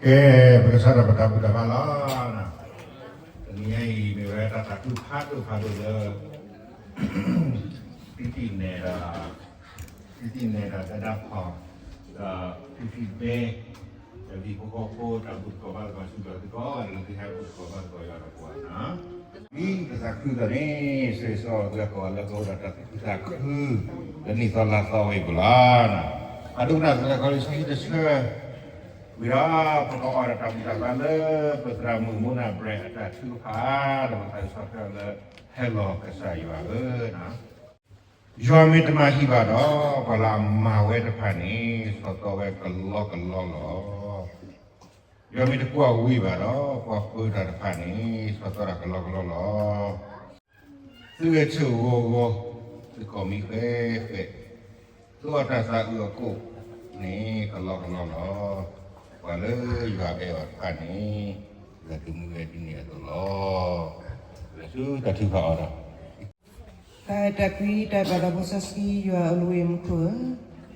ကဲ, ပကစၢ်ဒီးပတၢ်ဘူၣ်တၢ်ဘါလီၤ. တနံၤညါအံၤ မ့ၢ်ဝဲတၢ်သးခုဖးဒိၣ်ဖးဒိၣ်လၢ သုသ့ၣ်နဲၣ်ဒီး, သုသ့ၣ်နဲၣ်ဒီးတၢ်ဒၣ်ဖီၣ်, ဒီးသုသ့ၣ်ဘဲ, ဒီးဟံၣ်ဖိဃီဖိ တၢ်ဘူၣ်သကိးဘါသကိးစ့ၢ်ကီးသုကိးဂၤဒဲး လၢသုဟဲဘူၣ်သကိးဘါသကိးယွၤဒီးပှၤန့ၣ် ဒ်ပသးခုဒ်န့ၣ် ဆိၣ်ဂ့ၤဆိၣ်ဝါသုကိးဂၤလၢကအိၣ်ဒီးတၢ်သူၣ်ခုသးခု လၢနံၣ်သီလါသီဝဲအံၤပူၤလီၤ. အဒိကနၣ်သလၢခီလံာ်စီဆှံတဆၢ, ဝံၤဒီးပကအီၣ်ဒီးတၢ်ဘူၣ်တၢ်ဘါလၢ ပသရၣ်မုၣ်မိၢ်နၢ်ဘြဲးအတၢ်ထုကဖၣ် ဒီးပသးစီဆှံလၢ ဟဲလီၤကစၢ်ယွၤဧၢ, ယွၤမ့ၢ်တမၤဟံၣ်ဘၣ်ဒီး ပှၤလၢအမၤဝဲတဖၣ်န့ၣ် ဆီၣ်သီဝဲကလီကလီလီၤ. ယွၤမ့ၢ်တကွၢ်ဝံၤဘၣ်ဒီး ပှၤပၢၤတၢ်တဖၣ်န့ၣ် ဆီၣ်သီတၢ်ကလီကလီလီၤ. သုဂဲၤဆၢထၢၣ်ဂီၤဂီၤ, သုကိးမံၤဃဲဃဲ, သုအီၣ်တၢ်သးအုးအကိၣ်န့ၣ် ကလီကလီလီၤ. ပှၤလၢယွၤအဲၣ်အီၤတဖၣ်န့ၣ် ယွၤကမူဝဲဒ်န့ၣ်အသိးလီၤ. လၢဆူတၢ်ထုကဖၣ်အီၤဒီး တၢ်အဲၣ်တၢ်ကွံ တၢ်ဘၣ်သးဖိစီဆှံ ယွၤအလီၤဝဲမူခိၣ်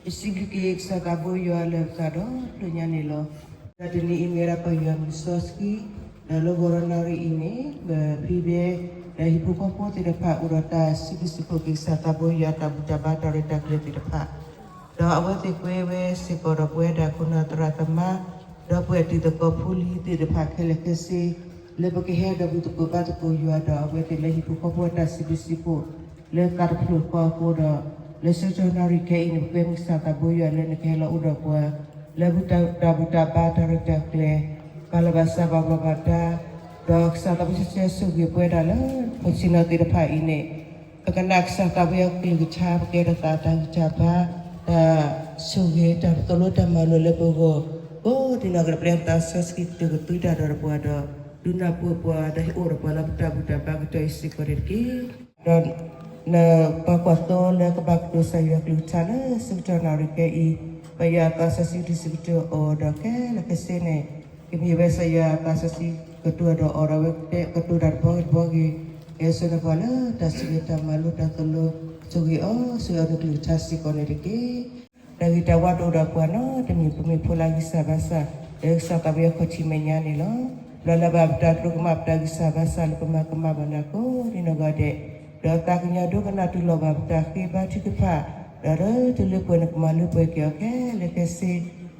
ဧၢ, ယစံးဘျုးက့ၤ ကစၢ်သးဘိယွၤလၢပသးဒီဖျၢၣ်ညါန့ၣ်လီၤ. ဒီးတနံၤအံၤမ့ၢ်ဝဲဒၣ်ပယွၤမုၢ်စီဆှံ, ဒီးလၢဂီၤဒီးနၣ်ရံၣ်အံၤန့ၣ် ပဖံဘဲ ဒီးဟံၣ်ဖိဃီဖိသ့ၣ်တဖၣ် အိၣ်ဒီးတၢ်စံးဘျုးစံးဖှိၣ်က့ၤ ကစၢ်သးဘိယွၤတၢ်ဘူၣ်တၢ်ဘါတၢ်ရဲၣ်တၢ်ကျဲၤသ့ၣ်တဖၣ်, ဒီးအဝဲသ့ၣ်ကွဲဝဲစ့ၢ်ကီးဒီးပဝဲဒၣ်ခိၣ်နၢ်သရၣ်သမါ, ဒီးပဝဲတံၤသကိးဖိလံၤသ့ၣ်တဖၣ်ခဲလၢာ်ခဲဆ့, လၢပကဟဲဒီးဘူၣ်သကိးဘါသကိးယွၤဒီး အဝဲသ့ၣ်လၢဟံၣ်ဖိဃီဖိအတၢ်စံးဘျုးစံးဖှိၣ် လၢသးတဖျၢၣ်ဃီအဃိဒီး, လၢဆၢကတီၢ်နၣ်ရံၣ်ခဲအံၤန့ၣ် ပကွဲမုာ်ကစၢ်သးဘိယွၤလၢနကဟဲလီၤအိၣ်ဒီးပှၤ, လၢတၢ်ဘူၣ်တၢ်ဘါတၢ်ရဲၣ်တၢ်ကျဲၤ, ပာ်လီၤဘၣ်စၢ်ဘၣ်ဘျီဘၣ်ဒါ, ဒီးကစၢ်သးဘိစီဆှံဆိၣ်ဂ့ၤပဝဲဒၣ်လၢ ခိၣ်ဆ့ၣ်နီၤသ့ၣ်တဖၣ်အံၤန့ၣ်, ပကနၣ်ကစၢ်သးဘိအကလုၢ်ကထါ ပကဲထီၣ်သးတၢ်ဂံၢ်တၢ်ဘါ, တၢ်ဆိၣ်ဂ့ၤ တၢ်သိၣ်လိတၢ်မၤလိာ်လၢပဂီၢ်, ကိးဒံနီၢ်ဂၤဒဲး ပျဲသးစီဆှံကတိၤကသွံတၢ်ဒီးပှၤဒီး, ဒုးနၢ်ပၢၢ်ပှၤဒီးဟ့ၣ်အိၣ်ဒီးပှၤလၢပတၢ်ဘူၣ်တၢ်ဘါကတီၢ်အံၤစ့ၢ်ကီးန့ၣ်တက့ၢ်. ဒီးနပှၤကွၢ်သိလၢကဘၣ်ကတိၤကစၢ်ယွၤကလုၢ်ကထါလၢဆၢကတီၢ်နၣ်ရံၣ်ခဲအံၤ, ပယွၤအသးစီဆှံဒုးဆၢကတီၢ်အီၤဒီးခဲလၢာ်ခဲဆ့န့ၣ်, ကမ့ၢ်ဝဲကစၢ်ယွၤအသးစီဆှံကတိၤဒီးအီၤဒီး အဝဲကတဲကတိၤတၢ်တဘီဂ့ၤတဘီဂ့ၤ, ကဲဆိန့ၣ်ပှၤလၢတၢ်စံးဂ့ၤတၢ်မၤလိတၢ်သိၣ်လိ, ဆိၣ်ဂ့ၤအီၤ ဆိၣ်ဂ့ၤအီၤနကလုၢ်ကထါစ့ၢ်ကီးန့ၣ်တက့ၢ်. တၢ်ဂ့ၤတၢ်ဝါတအိၣ်ဒီးပှၤနီတမံၤ, ပမ့ၢ်ဖိလၢဂံၢ်စၢ်ဘါစၢ်, လၢကစၢ်သးဘိအံၤအခီၣ်ထံးမဲာ်ညါန့ၣ်လီၤ. လီၤလၢဘၣ်ပတၢ်ဒိကမၣ်ပတၢ်ဂံၢ်စၢ်ဘါစၢ်လၢပမၤကမၣ်ဘၣ်နၤကိးဒံနီၢ်ဂၤဒဲး, ဒီးသးကညီၤဒိကနၣ်တူၢ်လိာ်ဘၣ်ပတၢ်ဃ့ဘါထုကဖၣ်, ဒီးလၢတလၢပှဲၤနကမၤလၢပှဲၤက့ၤအီၤခဲလၢာ်ခဲဆ့,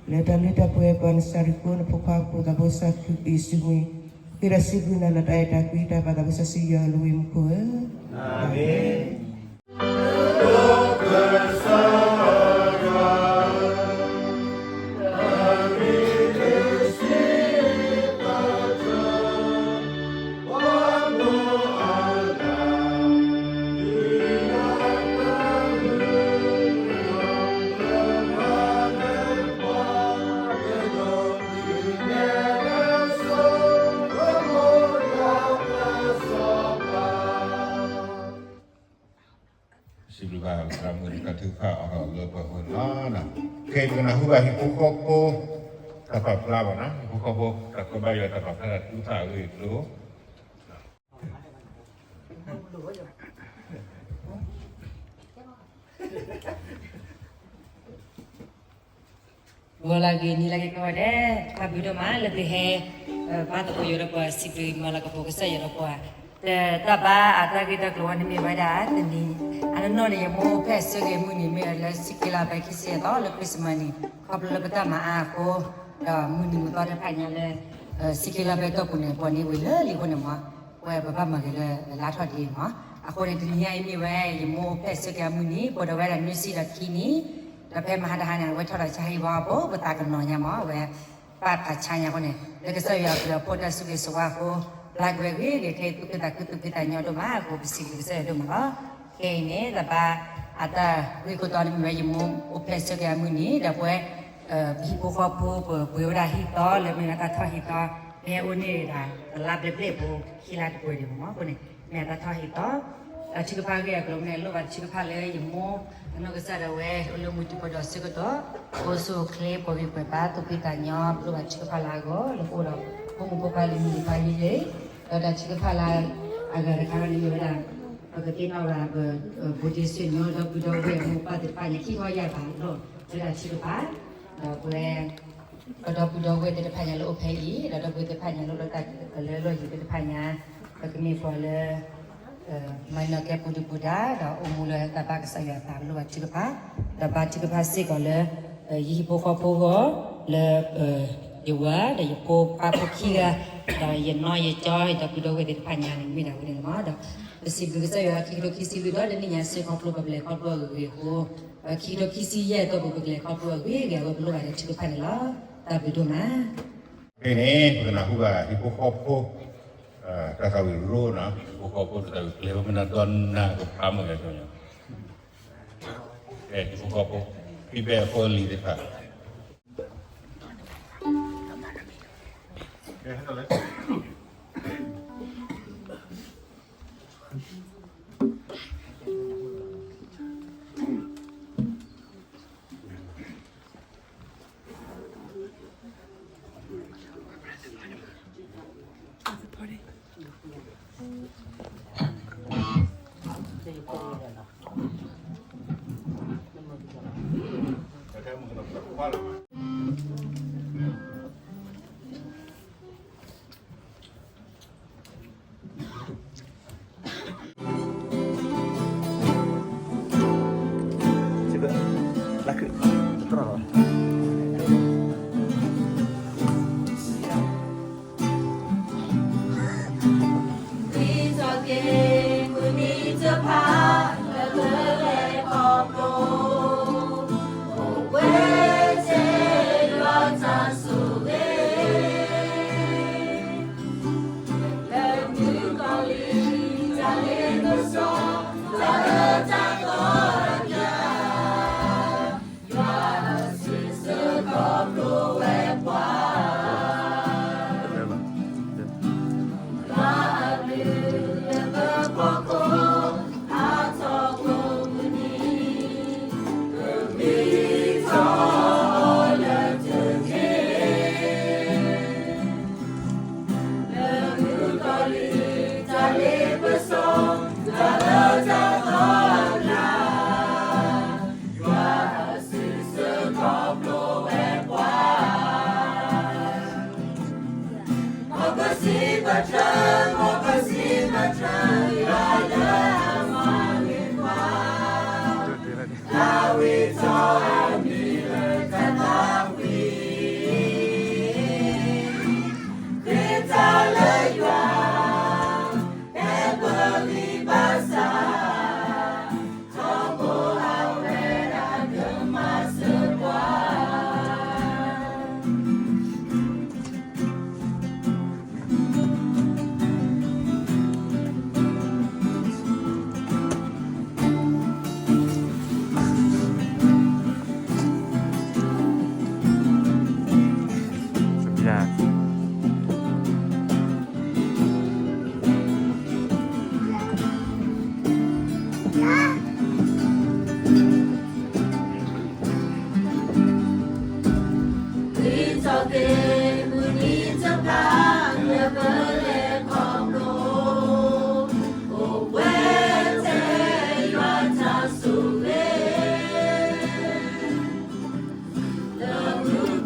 လၢတၢ်လၢတၢ်ပှဲၤပှၤနစၢ်ရံၣ်ကိ နဖိခွါဖိသးဖိစီဆှံ, ဃ့တၢ်စံးဘျုးနၤလၢတၢ်အဲၣ်တၢ်ကွံတၢ်ဘၣ်သးဖိစီဆှံယွၤလၢဝ့ၢ်မူခိၣ်ဧၢ, အၤမ့ၣ်. စံးဘျုးဘၣ်သရၣ်မုၣ်တၢ်ထုကဖၣ်အီၤလၢပှၤဃိန့ၣ်လီၤ. ခဲအံၤပကနၢ်ဟူဘၣ်ဟံၣ်ဖိဃီဖိ တၢ်ပာ်ဖျါဘၣ်နီၤ, ဟံၣ်ဖိဃီဖိ တၢ်ကွဲးဘါယွၤတၢ်ပာ်ဖျါတၢ်ထုကဖၣ်အဂ့ၢ်အကျိၤ. ဂီၤလၢအဂ့ၤ နံၤလၢအဂ့ၤကိးဂၤဒဲး, တၢ်ဘျုးဒိၣ်မးလၢသုဟဲ ဘါသကိးယိာ်ဒီးပှၤ စံးဘျုးမၤလၤကပီၤကစၢ်ယွၤဒီးပှၤ, တၢ်ဘါအတၢ်ဂ့ၢ်တၢ်ကျိၤဝဲန့ၣ်မ့ၢ်ဝဲဒၣ်တနံၤ, အနီၢ်နီၢ်န့ၣ် ယမိၢ်အိၣ်ဖျဲၣ်ဆၢက့ၤအမုၢ်နံၤမ့ၢ်ဝဲလၢ ဆံခံလါဘဲ ခံဆံယဲၢ်သီလၢ Christmas န့ၣ် ခီဖျိလၢပတၢ်မၤအါအဃိ, ဒီးမုၢ်နံၤမုၢ်သီတဖၣ်ညါလၢ ဆံခံလါဘဲတီၢ်ပူၤန့ၣ် ပှၤန့ၢ်ဝံၤလၢလံအဃိန့ၣ်မး, ပဝဲပဘၣ်မၤဂ့ၤလၢလါထီၣ်ဒ်အံၤမး. အဃိန့ၣ် တနံၤညါအံၤမ့ၢ်ဝဲ ယမိၢ်အိၣ်ဖျဲၣ်ဆၢက့ၤအမုၢ်နံၤ ပှဲၤဒီးဝဲဒၣ်နွံဆံဒီးခံနံၣ်, ဒီးဖဲမဟါတဟါန့ၣ် အဝဲထီၣ်ဒီးဆါဟံၣ်ဝါအဖိ ပသးကနီၤညါမး, အဝဲ ပာ်ဖးဆါညါအဃိန့ၣ် လၢကစၢ်ယွၤအဘျုးအဖှိၣ်တၢ်ဆိၣ်ဂ့ၤဆိၣ်ဝါအဃိ, ဘျါကွံာ်ဂ့ၤဂ့ၤခဲအံၤ သူၣ်ဖှံသးခု သူၣ်ဖှံသးညီဒိၣ်မးအဃိ ပစံးဘျုးကစၢ်ယွၤဒိၣ်မးလီၤ. ခဲအံၤန့ၣ် တၢ်ဘါအတၢ်ဂ့ၢ်ခိၣ်တီန့ၣ်မ့ၢ်ဝဲ ယမိၢ်အိၣ်ဖျဲၣ်ဆၢက့ၤအမုၢ်နံၤ ဒီးပဝဲ ဟံၣ်ဖိဃီဖိ ပပှ့ၤဝဲဒၣ်ဟံၣ်သီလၢမ့ၢ်ဝဲတၢ်ထီၣ်ဟံၣ်သီ, မ့ၢ်အိၣ်န့ၢ်ဒၣ်တလါဘျဲၣ်ဘျဲၣ်ဖိ ခံလါတပှဲၤဒံးမး အဃိန့ၣ် မ့ၢ်တၢ်ထီၣ်ဟံၣ်သီ ဒီးထုကဖၣ်ဂ့ၢ်အကျိၤန့ၣ် လိၣ်ဘၣ်တၢ်ထုကဖၣ်လၢယမိၢ်အနီၢ်ကစၢ်ဒၣ်ဝဲ အိၣ်လၢမုၢ်တံၤပီဒီးဆၢကတီၢ် အိၣ်ဆူၣ်အိၣ်ချ့ ပှၤဂံၢ်ပှဲၤဘါ သူၣ်ဖှံသးညီ လိၣ်ဘၣ်ထုကဖၣ်လၢအဂီၢ် လၢကအိၣ်ဒီးဖိမုၣ်ဖိခွါလံၤမုၣ်လံၤခွါယဲယဲ, ဒီးတၢ်ထုကဖၣ်လၢအဂၤတခါန့ၣ်မ့ၢ်ဝဲဒၣ် ပကသ့ၣ်နီၣ်ဘၣ် ပ ဘူးဒ့ဆွေမျိုး ဒီပုၢ်ဒီဝဲၢ်မိၢ်ပၢ်သ့ၣ်တဖၣ်န့ၣ် ခံခီယၢ်ဘးလိာ်ဝဲဒၣ်ထုကဖၣ်, ဒီးပဝဲ ပဒီပုၢ်ဒီဝဲၢ်သ့ၣ်တဖၣ်ညါလၢအိၣ်ဖဲအံၤ ဒီးဒီပုၢ်ဝဲၢ်သ့ၣ်တဖၣ်ညါလၢအိၣ်လၢတၢ်လၢလီၢ်ယံၤသ့ၣ်တဖၣ်ညါ, ပကမ့ၢ်ပှၤလၢ မၤနၢၤကဲပူၤဒုၣ်ပူၤဒါ ဒီးအိၣ်မူလၢတၢ်ဘါကစၢ်ယွၤအသးလိၣ်ဘၣ်ထုကဖၣ်, ဒီးဘါထုကဖၣ်စ့ၢ်ကီးလၢ ယဟံၣ်ဖိဃီဖိအဂီၢ် လၢ ယဝၤဒီးယဖိခွါဖိခံဂၤ, ဒီးယနီၢ်ယကၠီ ယဒီပုၢ်ဒီဝဲၢ်သ့ၣ်တဖၣ်ညါန့ၣ်မ့ၢ်ဒၣ်ဝဲန့ၣ်လီၤမး, ဒီးပစံးဘျုးကစၢ်ယွၤ ခံကထိခံဆံလွံၢ်ဒီး တနံၣ်ညါစ့ၢ်ကီး ခီဖျိပကလဲၤခီဖျိအဂ့ၤဂ့ၤအဃိ, ဒီးခံကထိခံဆံယဲၢ်အတီၢ်ပူၤ ပကလဲၤခီဖျိအဂ့ၤဂ့ၤအဃိ ပလိၣ်ဘၣ်ဒီးထုကဖၣ်န့ၣ်လီၤ. တၢ်ဘျုးဒိၣ်မး. ဖဲန့ၣ် ပကနၢ်ဟူဘၣ်ဟံၣ်ဖိဃီဖိ တၢ်သးဝံၣ်ရိနီၤ, ဟံၣ်ဖိဃီဖိတၢ်သးဝံၣ်ကျဲၤဝဲမ့ၢ်နၤဒီးနၤကဖးမ့ၢ်ဂ့ၤ, ဟံၣ်ဖိဃီဖိ ဖံဘဲအဖိအလံၤသ့ၣ်တဖၣ်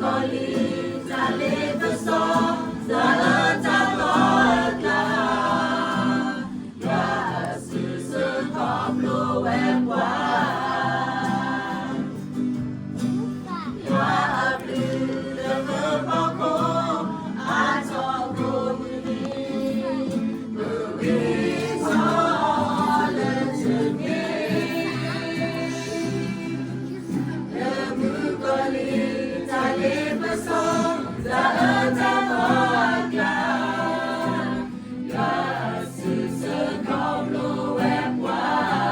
လံာ်တၢ်လ့ပစီ, တၢ်အၢတၢ်သီအကျါ, ယွၤအစုဆူၣ်ခီဖျိဝဲပှၤ, ယွၤအဘျုးလၢပဖီခိၣ်, အထီၣ်ဘိမုၢ်နံၤ, ပဝံထီၣ်အီၤလၢတနံၤ လၢမုၣ်ကီၤလံၤ တၢ်လ့ပစီ, တၢ်အၢတၢ်သီအကျါ, ယွၤအစုဆူၣ်ခီဖျိဝဲပှၤ,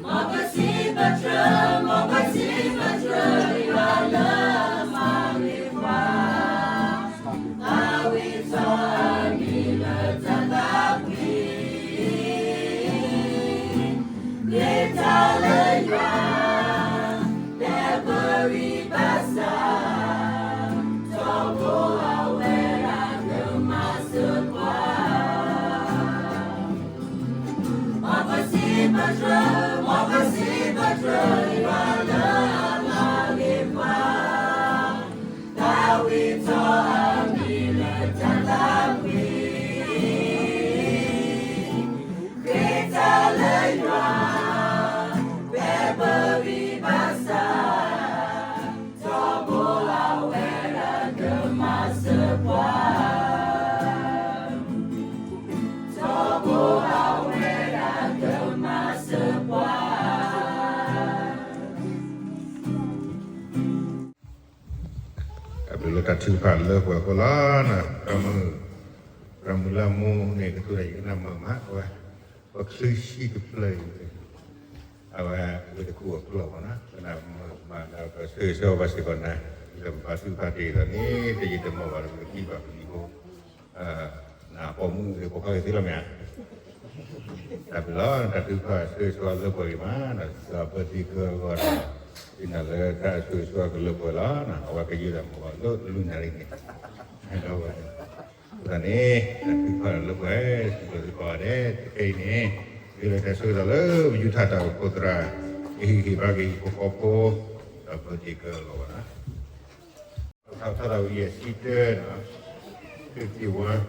မ်ပစံးပတြၢၤ, မ်ပစံးပတြၢၤ ယွၤလၢအမၤဂ့ၤပှၤ အဝံထီၣ်အမံၤလၢတၢ်သးကွံ, ဃ့တၢ်လၢယွၤ, တဲပရံဘၣ်ဆၣ်, ထီဘိအဝဲဒၣ်ကမၤစၢၤပှၤ, မ်ပစံးပတြၢၤ, မ်ပစံးပတြၢၤ ယွၤလၢအမၤဂ့ၤပှၤ သးဝံထီၣ်အမံၤလၢတၢ်သးကွံ, ဃ့တၢ်လၢယွၤ, တဲပရံဘၣ်ဆၣ်, ထီဘိအဝဲဒၣ်ကမၤစၢၤပှၤ, ထီဘိအဝဲဒၣ်ကမၤစၢၤပှၤ တၢ်ဘျုးလၢတၢ်ထုကဖၣ်လၢပှဲၤအဃိလီၤ. ပမုၢ်လၢမူန့ၣ် ကသူၣ်ဒီးယကနၣ်မုာ်မး, အဝဲ ပချုးဆံတဖျၢၣ်အံၤ, အဝဲ ဝ့ၢ်တကူၣ်အကျိာ်မးနီၤ, ကနၣ်မုာ်မးဒီး ပဆၢဂ့ၤဆၢဝါဘၣ်စ့ၢ်ကီးနၤ, လၢပဘါထုကဖၣ်တ့ၢ်ဒီးန့ၣ် တယံာ်တမီၢ်ဘၣ်ဒီး ပကထံၣ်ဘၣ်ပလံၤဖိ နပိာ်မုၣ်ဂ့ၤ ပိာ်ခွါဂ့ၤသ့လီၤမ့ၢ်ဧါ. တၢ်ဘျုးလီၤ, တၢ်ထုကဖၣ်ဆၢဂ့ၤဆၢဝါလၢပှဲၤဂ့ၤမး, ဒီး birthday girl အဂီၢ်ဒီး သ့ၣ်နီၣ်လၢတၢ်ဆၢဂ့ၤဆၢဝါကလၢပှဲၤလီၤ. အဝဲကယုၢ်ဒီးမ့ၢ်ဘၣ်လၢလူၢ်နၤရံၣ်န့ၣ်, ဒီးဝဲန့ၣ် တၢ်ထုကဖၣ်လၢပှဲၤ စံးဘျုးစ့ၢ်ကီးဒဲး တကဲအံၤန့ၣ် ဒ်လၢတၢ်ဆၢကတီၢ်လၢပယူၤထၣ်တၢ်အိၣ်ဖှိၣ်သရၣ် ကဟ့ၣ်ဂံၢ်ဟ့ၣ်ဘါက့ၤဟံၣ်ဖိဃီဖိ ဒီး birthday girl အဂီၢ်ဘၣ်နီၤ. ထီၣ်ထီၣ်တၢ်ဝံၤအစံတၢနီၤ, fifty-one,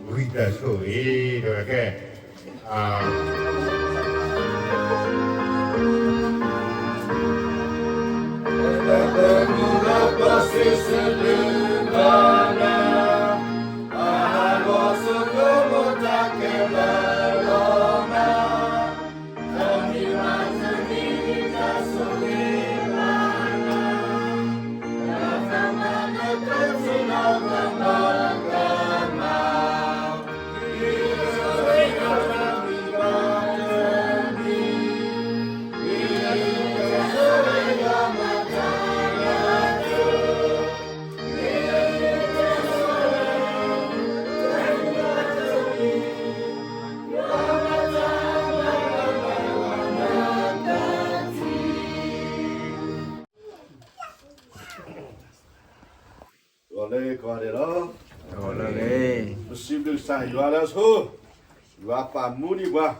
ဝံသးစူၤအံၤ တဝဲကဲ, ဂီၤလၢဂ့ၤ ကိးဂၤဒဲးလီၤ. ဂီၤလၢဂ့ၤ, ပစံးဘျုးကစၢ်ယွၤလၢအဆိ, ယွၤပာ်မူဒံးပှၤ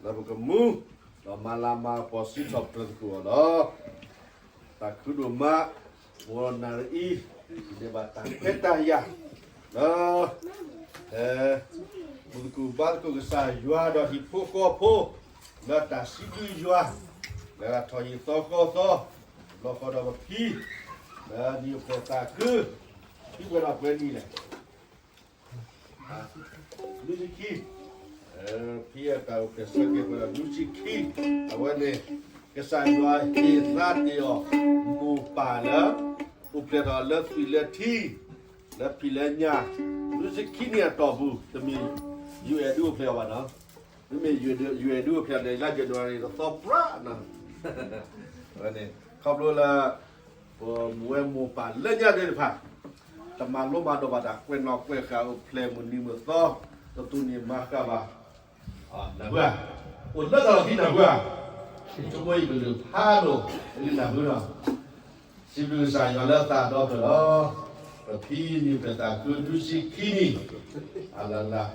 လၢပကမူ, ဒီးမၤလၤမၤကပီၤစံးထီၣ်ပတြၢၤသကိးအီၤလီၤ. တၢ်ခုဒိၣ်မး, မ်နၤရအံၤ န့ၢ်ဘၣ်တၢ်ခွဲးတၢ်ယာ် လၢ ဘူၣ်သကိးဘါသကိးကစၢ်ယွၤဒီးဟံၣ်ဖိဃီဖိ လၢတၢ်စံးဘျုးယွၤ လၢအထီၣ်ဟံၣ်သီဃီသီ တဘျီဃီဒီးပဖံ လၢနံၣ်အိၣ်ဖျဲၣ်သးခု ဖံပှဲၤဒီးပှဲၤနံၣ်လဲၣ် နွံဆံခံ, ဖံအတၢ်အိၣ်ဖျဲၣ်ဆၢက့ၤပှဲၤဒီးနွံဆံခံ, အဝဲန့ၣ် ကစၢ်ယွၤဟ့ၣ်သါတ့ၢ်အီၤ မိၢ်ပၢ်လၢ အိၣ်ဖျဲၣ်ထီၣ်လၢသွံၣ်လၢထံ လၢဖံးလၢညၣ် နွံဆံခံနံၣ်အတီၢ်ပူၤ တမ့ၢ် UN ဒုးအိၣ်ဖျဲၣ်အီၤဘၣ်နီၤ, မ့မ့ၢ် UN ဒုးအိၣ်ဖျဲၣ်န့ၣ် လါယနူၤအါရံၤတသီပြးနီၤ, အဝဲန့ၣ် ခီဖျိလၢ ပဝဲမိၢ်ပၢ်လၢညါသ့ၣ်တဖၣ် တမၤလိမၤဒိးဘၣ်တၢ်ကွဲးနီၣ်ကွဲးဃာ်အိၣ်ဖျဲၣ်မုၢ်နံၤမုၢ်သီ တတူၢ်န့ၢ်မၤဃာ်ဘၣ် နၢ်ဟူဧါ, အိၣ်လၢတၢ်လီၢ်ခံနၢ်ဟူဧါ, ဆိကမိၣ်အံၤကလုၢ်ဖးဒိၣ် လၢနၢ်ဟူနီၤ, စံးဘျုးကစၢ်ယွၤလၢသးဒီဖျၢၣ်လီၤ, ပဖံနံၣ်ဖျဲၣ်သးခုနွံဆံခံနံၣ်, အလၢ်လၢ်,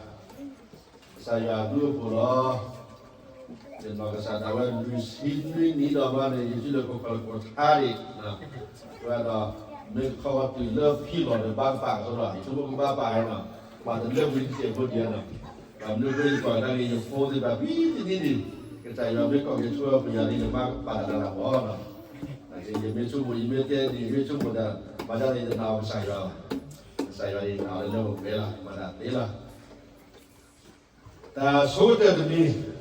ကစၢ်ယွၤအဘျုးအဖှိၣ်လီၤ. ယနီၢ်ကစၢ်ဒၣ်ဝဲလွံၢ်ဆံနွံနံၣ်ဒီးမးန့ၣ် ယစုလၢကီၢ်ကီၢ်တခါန့ၣ်, ဝဲဒီး မ့ၢ်ခီဝဲတုၤလၢဖံလီၤဒီးဘၣ်ကပၤအသိးဒီး ယဆိကမိၣ်ကဘၣ်ပာ်ဝဲနီၤ, ပှၤတလၢပှဲၤတစဲးဖိဒံးနီၤ, ဒီးမနုၤဃိယကွၢ်ကဒါက့ၤယဖိသ့ၣ်တဖၣ် ဖံတနံၣ်န့ၣ် ကစၢ်ယွၤမ့ၢ်ကိးက့ၤဆိဝဲပယီၤန့ၣ် ယဘၣ်ပာ်လီၤတၢ်လၢအဂီၢ်နီၤ, ယမ့ၢ်ဆိကမိၣ် ယမ့ၢ်တဲန့ၣ် ယမ့ၢ်ဆိကမိၣ်ဒီး ဘၣ်ဆၣ်န့ၣ် ယနာ်အီၤကစၢ်ယွၤလီၤ, ကစၢ်ယွၤန့ၣ် နာ်အီၤလၢလၢပှဲၤပှဲၤလီၤ မၤတၢ်သ့လီၤ. တၢ်ဆိကတၢၢ်တမံၤ, တၢ်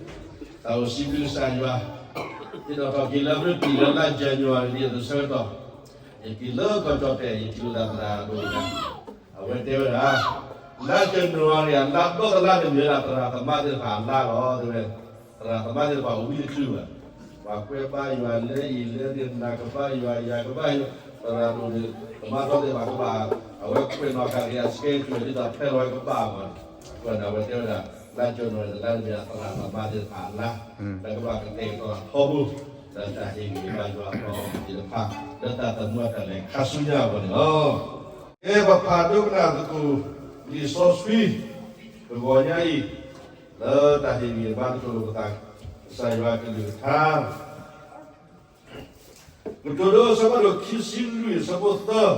အိၣ်စံးဘျုးကစၢ်ယွၤ, ယနီၣ်ထီၣ်က့ၤလၢမုၢ်တံၢ်လၢလါယနူၤအါရံၤအဆၢကတီၢ်, ယက့ၤလၢကီၢ်ကၠီၣ်တဲာ် ယထံၣ်လိာ်သးသရၣ်ဒိၣ်တဂၤ, အဝဲတဲဝဲဒၣ်, လါယနူၤအါရံၤ လါဒီသလါန့ၣ်မ့ၢ်ဝဲဒၣ်သရၣ်သမါသ့ၣ်တဖၣ်အလါလီၤ တဲဝဲ, သရၣ်သမါသ့ၣ်တဖၣ်အိၣ်ဝံတချုးဘၣ်, ပှၤကွဲးဘါယွၤလၢအံၤလၢန့ၣ် နၤကဘါယွၤ ယၤကဘါယွၤ, သရၣ်ဒိၣ်န့ၣ် သမါထီသ့ၣ်တဖၣ်ကဘၣ်, အဝဲကွဲးနီၣ်ဃာ်က့ၤအ schedule ဒ်သိးဖဲလီၤဝဲကဘၣ်အဂီၢ်န့ၣ်, အဃိန့ၣ် အဝဲတဲဝဲဒၣ်, လါယနူၤအါရံၤန့ၣ် လါမ့ၢ်ဝဲဒၣ်သရၣ်သမါသ့ၣ်တဖၣ်အလါ, လၢကဘၣ်ကတဲာ်ကတီၤအထီဘိ, လၢတၢ်ဟ့ၣ်ဂံၢ်ဟ့ၣ်ဘါယွၤအသီသ့ၣ်တဖၣ်, လၢတၢ်သးမူအတၢ်လဲၤခါဆူညါအဂီၢ်န့ၣ်လီၤ. ကဲ ပဖးဒိကနၣ်သကိး လံာ်စီဆှံ တဂီၤညါအံၤ, လၢတၢ်ဟ့ၣ်ဂံၢ်ဟ့ၣ်ဘါသကိးလိာ်ပသး ကစၢ်ယွၤအကလုၢ်ကထါ ကတိၤဒိအဆၢဖးဒိၣ်ခံဆံလွံၢ်အဆၢဖိသၢ,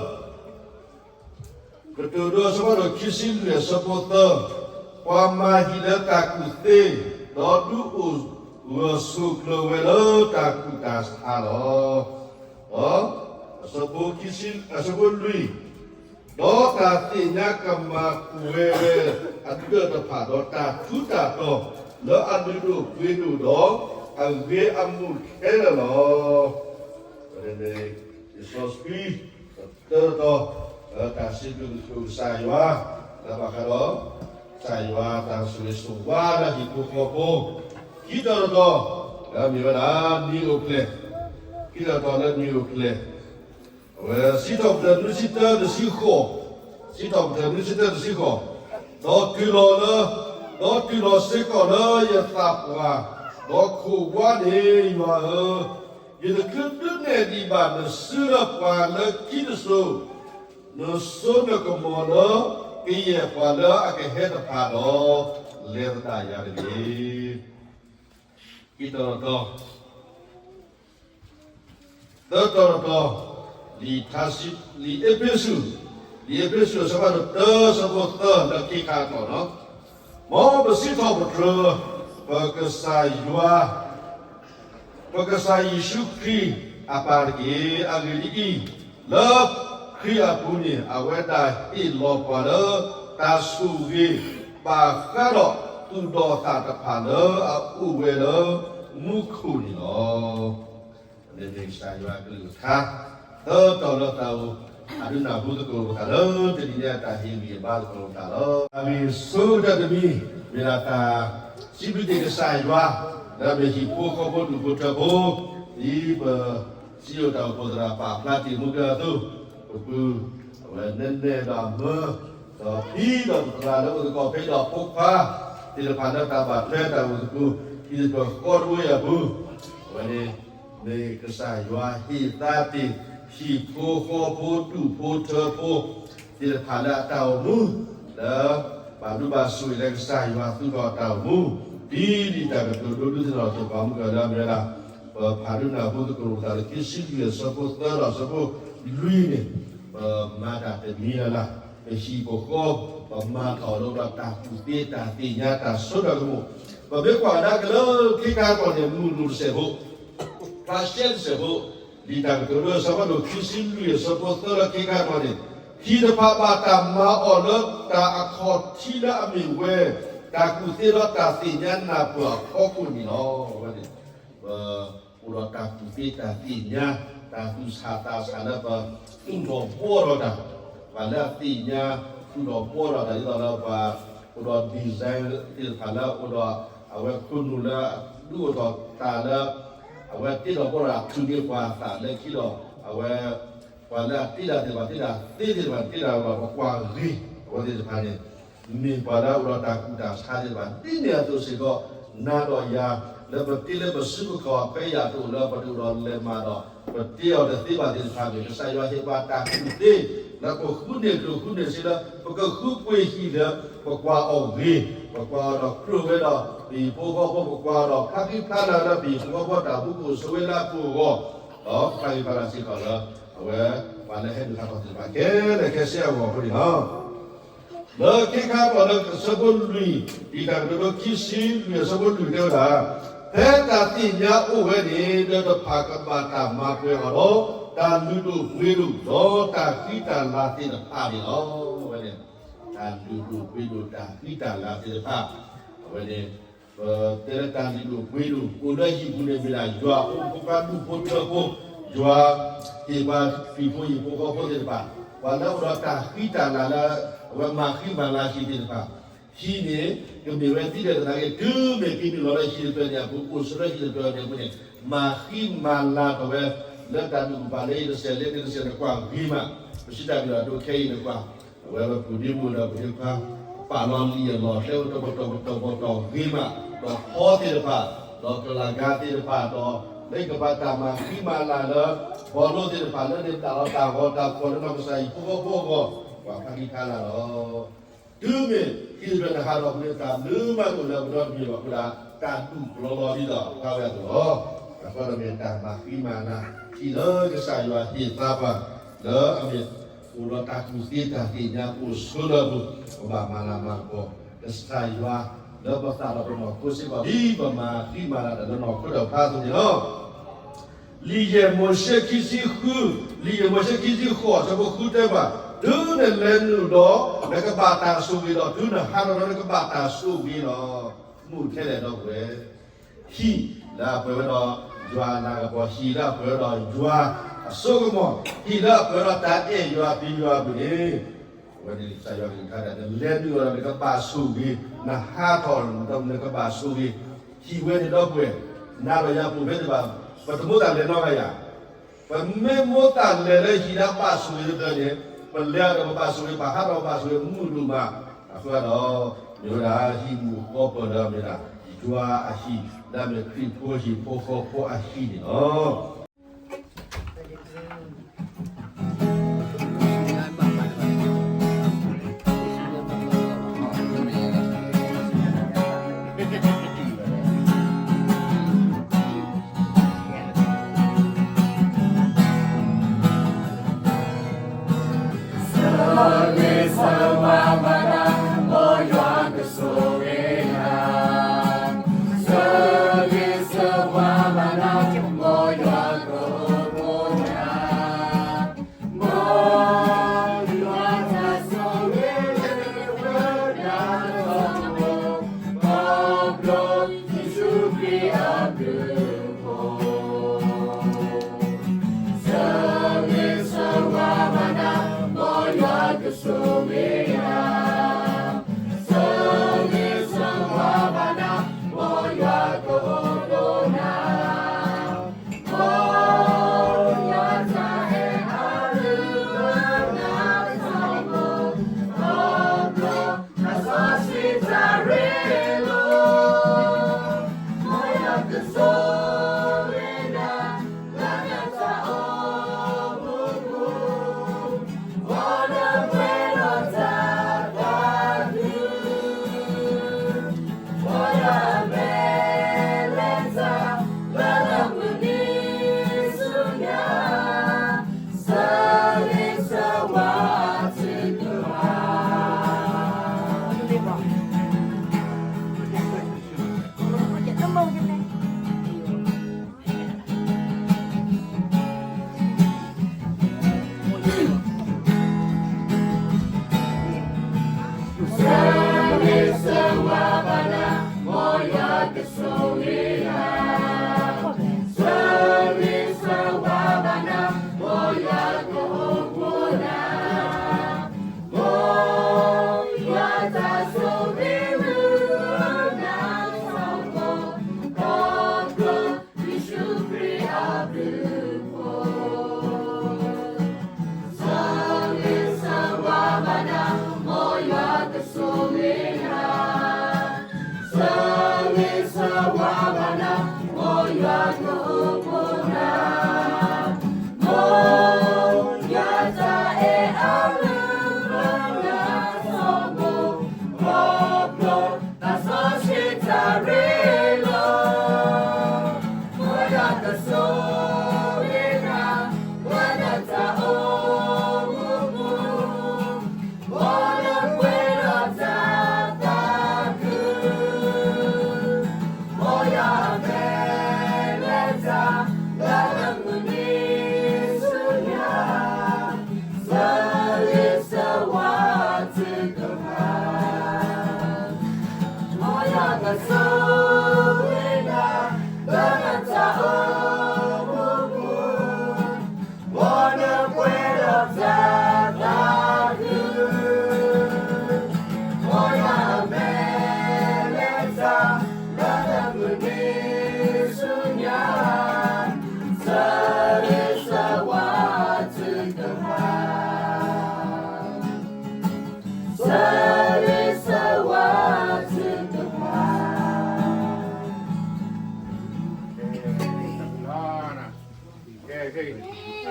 ကတိၤဒိအဆၢဖးဒိၣ်ခံဆံလွံၢ်အဆၢဖိသၢ, ပှၤမၤဟံၣ်လၢတၢ်ကူၣ်သ့, ဒီးဒုးအိၣ်ဂၢၢ်ဆိးကျၢၤဝဲလၢတၢ်ကူၣ်တၢ်ဆးလီၤ. ဒီး အဆၢဖိလွံၢ်, ဒီးတၢ်သ့ၣ်ညါကမၤပှဲၤဝဲအဒၢးတဖၣ်ဒီးတၢ်ထူးတၢ်တီၤ လၢအလုၢ်ဒိၣ်ပှ့ၤဒိၣ်ဒီးအဂ့ၤအမုာ်ခဲလၢာ်လီၤ. လံာ်စီဆှံ တၢတတီၤ, လၢတၢ်စံးဘျုးကစၢ်ယွၤ, လၢဘၣ်ဃးဒီး ကစၢ်ယွၤတၢ်ဆိၣ်ဂ့ၤဆိၣ်ဝါလၢဟံၣ်ဖိဃီဖိ, ခံတီၤတတီၤ, လၢမ့ၢ်ဝဲဒၣ်နံၤအိၣ်ဖျဲၣ်, ခံတီၤတတီၤလၢနံၤအိၣ်ဖျဲၣ် အဝဲစံးထီၣ်ပတြၢၤနွံဆံတၢတဆံဃိး, စံးထီၣ်ပတြၢၤနွံဆံတၢတဆံဃိး, ဒီးတုၤလီၤလၢ, ဒီးတုၤလီၤစ့ၢ်ကီးလၢယသးပှၢ်, ဒီးခိးဝါန့ၣ် ယွၤဧၢ, ယတချုးဒုးနဲၣ်ဒံးဘၣ်နစုလၢပှၤလၢခံတစိၤ, နစိနကမီၤလၢကယဲၢ်ပှၤလၢအကဟဲတဖၣ်ဒီး လဲၤသဒၣ်ယၤတဂ့ၤ. ခံတီၤတတီၤ သၢတီၤတတီၤ, လံာ်ထါစံး, လံာ်အ့းဖ့းစူး, လံာ်အ့းဖ့းစူးအဆၢဖးဒိၣ်တၢ အဆၢဖိသၢလၢခံခါအတီၢ်လီၤ. မ်ပစံးထီၣ်ပတြၢၤ ပကစၢ်ယွၤ, ပကစၢ်ယ့ၣ်ၡူးခရံာ်အပၢ်တက့ၢ်. အဂ့ၢ်ဒ်အံၤ, လၢခရံာ်အပူၤန့ၣ် အဝဲဒၣ်ဟ့ၣ်လီၤပှၤလၢတၢ်ဆိၣ်ဂ့ၤ ဘၣ်ဃးဒီးသူၣ်ဒီးသးတဖၣ်လၢအအိၣ်ဝဲလၢမူခိၣ်န့ၣ်လီၤ. န့ၣ်မ့ၢ်ကစၢ်ယွၤအကလုၢ်ကထါ သၢတီၤလၢတၢ်အိၣ်ဖးဒိၣ်နၢ်ဟူသကိးလိာ်ပသးလၢ တနံၤညါတၢ်ဟ့ၣ်ဂံၢ်ဟ့ၣ်ဘါသကိးလိာ်ပသးလီၤ. အဂ့ၢ်ဆိကတၢၢ်တမံၤ မ့ၢ်ဒၣ်တၢ်စံးဘျုးက့ၤကစၢ်ယွၤ လၢအမ့ၢ်ဟံၣ်ဖိဃီဖိဒူၣ်ဖိထၢဖိ ဒ်ပစံးအိၣ်တၢ်အိၣ်ဖှိၣ်သရၣ်ပာ်ဖျါတ့ၢ်မူကၢအသိး, ပပုၢ် အဝဲနဲၣ်နဲၣ်ဒီးအမၢ ဒီးဖံဒီးသရၣ်လၢအိၣ်သကိးဖဲဒီးဖိခွါသ့ၣ်တဖၣ်လၢတၢ်ဘၣ်ထွဲတၢ်အိၣ်သကိး ဒ်သိးဃီတဘိအံၤအပူၤ, အဝဲန့ၣ် မ့ၢ်ကစၢ်ယွၤဟ့ၣ်သါတ့ၢ် ဟံၣ်ဖိဃီဖိဒူၣ်ဖိထၢဖိသ့ၣ်တဖၣ်လၢအတၢ်အိၣ်မူ လၢ ဘၣ်ဒိဘၣ်ဆိၣ်ဂ့ၤလၢကစၢ်ယွၤသူၣ်ထီၣ်တၢ်အိၣ်မူ ဒ်တၢ်ကတိၤဒိဒုးသ့ၣ်နီၣ်ထီၣ်ပှၤမုၢ်ကၢၤလၢအမ့ၢ်ဝဲဒၣ် ပဖးဒိၣ်နၢ်ဟူသကိးလိာ်ပသးလၢခံဆံလွံၢ်အဆၢဖိသၢဒီးအဆၢဖိလွံၢ်န့ၣ် ပမၤတၢ်တမံၤလၢ်လၢ်, ပဟံၣ်ပဃီ ပမၤထီၣ်လိာ်ဒီးတၢ်ကူၣ်သ့တၢ်သ့ၣ်ညါတၢ်စိတၢ်ကမီၤ, ပမ့ၢ်ကွၢ်ကဒါက့ၤလၢခံခါအတီၢ်န့ၣ် မုၢ်ဒိၣ်တစဲးဖိ ဖျါရှဲတစဲးဖိ, ဒ်တၢ်ကတိၤဒိအဆၢဖးဒိၣ်ခံဆံလွံၢ်အဆၢဖိသၢလၢခံခါအတီၢ်န့ၣ်, ဟံၣ်တဖၣ်ဘၣ်တၢ်မၤအီၤလၢတၢ်အခီၣ်ထံးလၢအမ့ၢ်ဝဲ တၢ်ကူၣ်သ့ဒီးတၢ်သ့ၣ်ညါနၢ်ပၢၢ်အဖီခိၣ်န့ၣ်လီၤ. အဝဲန့ၣ် ပအိၣ်ဒီးတၢ်ကူၣ်သ့တၢ်သ့ၣ်ညါ, တၢ်သူၣ်ဆးသးဆးလၢပသူၣ်ထီၣ်ဘှီထီၣ်တၢ်, ပှၤလၢအသ့ၣ်ညါသူၣ်ထီၣ်ဘှီထီၣ်တၢ် ဒ်သိးလၢပှၤအိၣ်ဒီး design သ့ၣ်တဖၣ်လၢအိၣ်ဒီး အဝဲခိၣ်နူာ်လၢဒုးအိၣ်ထီၣ်တၢ်လၢ အဝဲတ့ထီၣ်ဘှီထီၣ်တၢ်ထုးန့ၢ်ပှၤအသးလၢခံဒီး အဝဲ ပှၤလၢအတ့တၢ်သ့ၣ်တဖၣ် တ့တၢ်သ့သ့ၣ်တဖၣ် တ့တၢ်ဒီးပကွၢ်ဂ့ၤ အဝဲသ့ၣ်တဖၣ်န့ၣ် မ့ၢ်ပှၤလၢအအိၣ်ဒီးတၢ်ကူၣ်တၢ်ဆးသ့ၣ်တဖၣ် ဒ်န့ၣ်အသိးစ့ၢ်ကီး နၤဒီးယၤ လၢပတ့လၢပစုပူၤခီၣ် ဖဲယၤတအိၣ်လၢပတအိၣ်ဒီးလဲၤမးဒီး ပတ့အီၤတသ့ဘၣ်သ့ၣ်တဖၣ်န့ၣ် ကစၢ်ယွၤဟ့ၣ်ပှၤတၢ်ကူၣ်သ့ လၢပဃုန့ၢ်ကျိၣ်ဃုန့ၢ်စ့လၢ ပကဃုပှ့ၤဟံၣ်လၢ ပကွၢ်အီၤဂ့ၤ ပကွၢ်အီၤဒီးကြၢးဝဲဒီး ပဟံၣ်ဖိဃီဖိ ပကွၢ်ဒီးဖျါဃံဖျါလၤလၢပဟံၣ်ဖိဃီဖိတၢ်အိၣ်မူ ကအိၣ်ဆိးဝဲလၢအပူၤအဂီၢ်, ဒီးဖျါဃံဖျါလၤစ့ၢ်ကီးလၢ အဝဲ ပှၤလၢဟဲဒုးဟးထီၣ်သ့ၣ်တဖၣ်ခဲလၢာ်ခဲဆ့အဂီၢ်အဃိန့ၣ်လီၤ. လၢခံခါပီၣ်လၢအဆၢဖိလွံၢ်, တၢ်ကတိၤဒိခံဆံလွံၢ်အဆၢဖိလွံၢ်တဲဝဲဒၣ်, ဖဲတၢ်သ့ၣ်ညါအိၣ်ဝဲန့ၣ် ဒီးတဖၣ်ကဘၣ်တၢ်မၤပှဲၤအီၤဒီး တၢ်လုၢ်ဒိၣ်ပှ့ၤဒိၣ် ဒီးတၢ်ဃံတၢ်လၤသ့ၣ်တဖၣ်န့ၣ်လီၤ. အဝဲန့ၣ် တၢ်လုၢ်ဒိၣ်ပှ့ၤဒိၣ် တၢ်ဃံတၢ်လၤသ့ၣ်တဖၣ်, အဝဲန့ၣ် ပတဲလၢတၢ်လုၢ်ဒိၣ်ပှ့ၤဒိၣ် အိၣ်လၢဟံၣ်ပူၤန့ၣ်မ့ၢ်ဒၣ် ယွၤအိၣ်ဖိခွါဒူၣ်ဖိထၢဖိ, ယွၤဟ့ၣ်ပှၤဟံၣ်ဖိဟံၣ်ဖိဃီဖိသ့ၣ်တဖၣ်, ပှၤလၢအိၣ်ဒီးတၢ်ဃံတၢ်လၤလၢ အဝဲမၤဃံမၤလၤဟံၣ်သ့ၣ်တဖၣ်, ဟံၣ်န့ၣ် ကမ့ၢ်ဝဲဒ်လဲၣ်သနာ်က့ တုၤမ့ၢ်က့ၤနုာ်လီၤလၢဟံၣ်တဖျၢၣ်န့ၣ်အပူၤ အိၣ်ဆိးလၢဟံၣ်တဖျၢၣ်န့ၣ်အပူၤန့ၣ် မၤဃံမၤလၤထီၣ်ဝဲ လၢတၢ်ဒုးကပၤလၢအံၤတစဲးလၢန့ၣ်တစဲး နကွၢ်ဂ့ၤမး, ပစံးတၢ်မ့ၢ်ဒီးဒိးခဲအံၤနကွၢ် အဝဲပှၤဒ့မုၣ်ဒီးပှၤဒ့ခွါ ပာ်လီၤလံာ်အလီၢ်ကျဲအိၣ်တပတီၢ်ပတီၢ်ပတီၢ်ဂ့ၤမး, ဒီးဟီသ့ၣ်တဖၣ်, ဒီးကလၤဂၤသ့ၣ်တဖၣ်, ဒီးလၢကဘၣ်တၢ်မၤဃံမၤလၤလၢ ဘီလိသ့ၣ်တဖၣ် လၢန့ၣ်တၢ်လီၤတၢ်ဂီၤတၢ်ဖီၣ်လၢနီၢ်ကစၢ်ဟံၣ်ဖိဃီဖိအဂီၢ်, ပှၤဖျါဃံဖျါလၤလီၤ. တုၤမ့ၢ်ဟံၣ်တဖျၢၣ်န့ၣ်ဟးထီၣ်အပူၤန့ၣ် တၢ်ဘျုးမးတအိၣ်လၢပဒီတမံၤဘၣ်အဃိဒၣ် တၢ်ဒူၣ်ကလီလီၤဒ်သိးအဖျါဝဲအသိးလီၤ. အဃိဒီးမ့ၢ်တၢ်မၤဃံမၤလၤ ဟံၣ်လၢကစၢ်ယွၤဟ့ၣ်သါပှၤ လၢအမ့ၢ်အိၣ်ဒီးတၢ်ကူၣ်သ့တၢ်သ့ၣ်ညါအိၣ်ဆိးလၢအပူၤ ပဘၣ်မၤလၤမၤကပီၤ ကစၢ်ယွၤ လၢပသးဒီးပနီၢ်ခိစ့ၢ်ကီး ဒ်ပမၤဃံမၤလၤတၢ်လၢနီၢ်ခိတဖၣ်အသိးန့ၣ်လီၤ. လံာ်ယဲၢ်မိၤၡ့ခံဆံဃု, လံာ်ယဲၢ်မိၤၡ့ခံဆံဃိး အဆၢဖိဃုတဲဘၣ်, တုၤနလဲၤနုာ်ဒီး နကဘၣ်တၢ်ဆိၣ်ဂ့ၤဒီး တုၤနဟးထီၣ်ဒီး နကဘၣ်တၢ်ဆိၣ်ဂ့ၤလီၤ. မုၢ်ထဲလဲၣ်ဒီပုၢ်ဝဲၢ်, ဟံၣ်လၢအပှဲၤဝဲဒီးယွၤအလၤကပီၤ, ဟံၣ်လၢအပှဲၤဝဲဒီးယွၤအစိကမီၤ, ဟံၣ်လၢအပှဲၤဝဲဒီးတၢ်အဲၣ်ယွၤပျံၤယွၤအပူၤန့ၣ် အဝဲန့ၣ်ကစၢ်ယွၤကလုၢ်ကထါဒၣ် နလဲၤနုာ်ဒီး နကဘၣ်ဆိၣ်ဂ့ၤ, နဟးထီၣ်ဒီးနကဘၣ်ဆိၣ်ဂ့ၤ, ဟံၣ်ဝဲန့ၣ်ဒီပုၢ်ဝဲၢ်, နၤဒီးယၤပူၤဖဲန့ၣ်ဘၣ်, ပတမိၣ်သးလဲၤနီတဂၤယၤ, ပမ့ၢ်မိၣ်သးလဲၤလၢဟံၣ်လၢအဘၣ်ဆိၣ်ဂ့ၤတဖျၢၣ်န့ၣ်, ပလဲၤဒီးပဘၣ်ဆိၣ်ဂ့ၤ ပဟးထီၣ်ပဘၣ်ဆိၣ်ဂ့ၤမုာ်ဒိၣ်မး, အဃိဒီး မ့ၢ်ဝဲဒၣ်ဟံၣ်မုာ်ဃီပၢၢ်လၢအမ့ၢ်ဒၣ် ယွၤအဟံၣ် လၢအမ့ၢ်ခရံာ်ဖိဟံၣ်ဖိဃီဖိအဟံၣ်န့ၣ်လီၤ.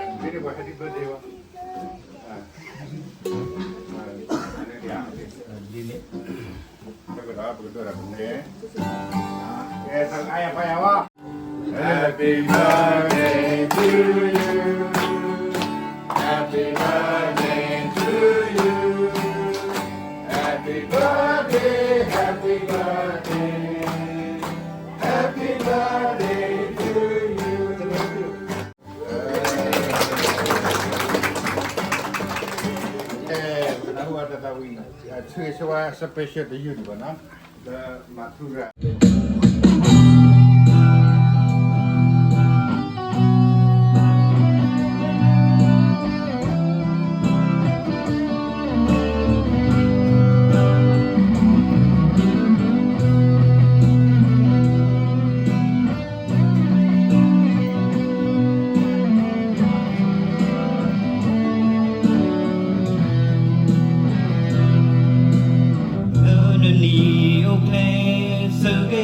Happy birthday ဝဲ, ဒ်န့ၣ်, ပကဒိၣ်ဒီးပန့ၣ်, အဲ သးအါယၤပာ်ယၤဝဲ, Happy birthday to you, Happy birthday to you, Happy birthday, Happy birthday, Happy birthday to you. အဲ ပနၢ်ဟူအတၢ်သးဝံၣ်, အဆိၣ်ဂ့ၤဆိၣ်ဝါ special to you န့ၣ်ဘၣ်နီၤ, လၢမၤထူရၤ လၢနနံၤအိၣ်ဖျဲၣ်ဆၢက့ၤ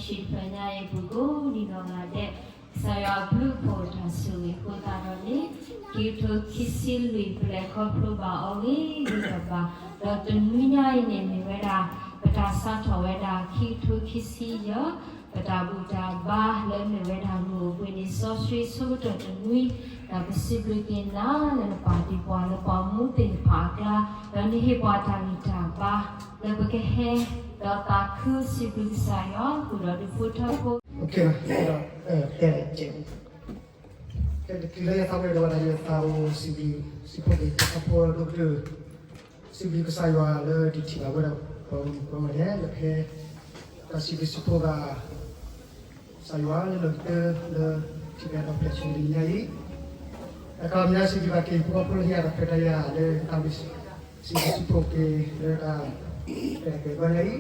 ဆံတဖျၢၣ်ညါအံၤ ပူၤကိးနံၤဒီးဂၤဒဲး, ကစၢ်ယွၤအဘျုးအဖှိၣ်တၢ်ဆိၣ်ဂ့ၤအဃိသတးဒီးန့ၣ်, ခံကထိခံဆံလွံၢ် ပလဲၤခီဖျိဘၣ်အီၤဂ့ၤဂ့ၤဘၣ်ဘၣ်, ဒီးတနွံညါအံၤန့ၣ်မ့ၢ်ဝဲဒၣ် ပတၢ်စးထီၣ်ဝဲဒၣ် ခံကထိခံဆံယဲၢ် ပတၢ်ဘူၣ်တၢ်ဘါလၢမ့ၢ်ဝဲဒၣ်မုၢ်အိၣ်ဘှံးနံၤ စီဆှံအဆိကတၢၢ်တနွံ, ဒီးပစံးဘျုးက့ၤနၤလၢနပာ်တ့ၢ်ပှၤလၢပှၤမူသ့ၣ်တဖၣ်အကျါ, ဒီးနဟ့ၣ်ပှၤတၢ်ဂံၢ်တၢ်ဘါ လၢပကဟဲ ဒီးသးခုစံးဘျုးကစၢ်ယွၤ ဃုာ်ဒီးဒူၣ်ဖိထၢဖိ, ကဲ, တချုးလၢယသးဝံၣ်ဒီးဝဲဒၣ် ယသးအိၣ်စံးဘျုးစံးဖှိၣ်က့ၤ ပှၤဖိဒိၣ်ကတၢၢ်, စံးဘျုးကစၢ်ယွၤလၢဒုးထံၣ်ဘၣ်ဝဲဒၣ် ပှၤဂီၢ်မုၢ်ပှၤဂီၢ်ဒဲး လၢဖဲ တၢ်စံးဘျုးစံးဖှိၣ်ဘၣ် ကစၢ်ယွၤလၢလီၢ်ကတၢၢ်လၢ ထံၣ်ဘၣ်ဒီးဖျဲၣ်ဆူတနံၤညါအံၤ, အခီပညီစံးဘျုးဘၣ်က့ၤ ပှၤဖိလၢဟ့ၣ်ယၤတၢ်ခွဲးတၢ်ယာ်လၢတၢ် စံးဘျုးစံးဖှိၣ်က့ၤလၢတၢ် ကဲတၢ်ကဲဘၣ်ညါအံၤ,